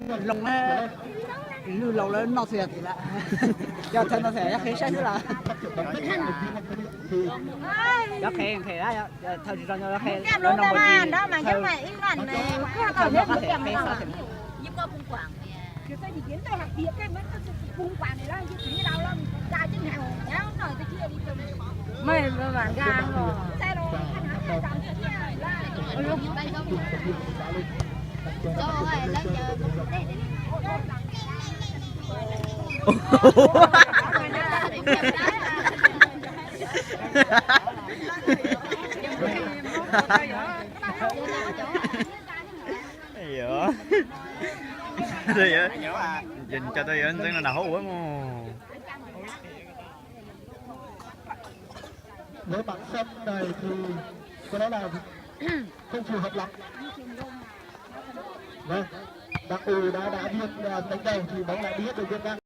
Loo, lwj laus lawv noj txhua yam tim lawm. Cov thawj no txham yog qhev saib xwb los. Cov qhev nqhis, thawj tsis tso nyob qhev, thawj no qab qhev qhev xwb. Cov tau yuav ntxeeb no nram hauv ua mus. Với bản sân này thì có lẽ là không phù hợp lắm. Vâng, đặc thù đã đá biên, à, đánh đầu thì bóng lại đi hết đường biên ngang.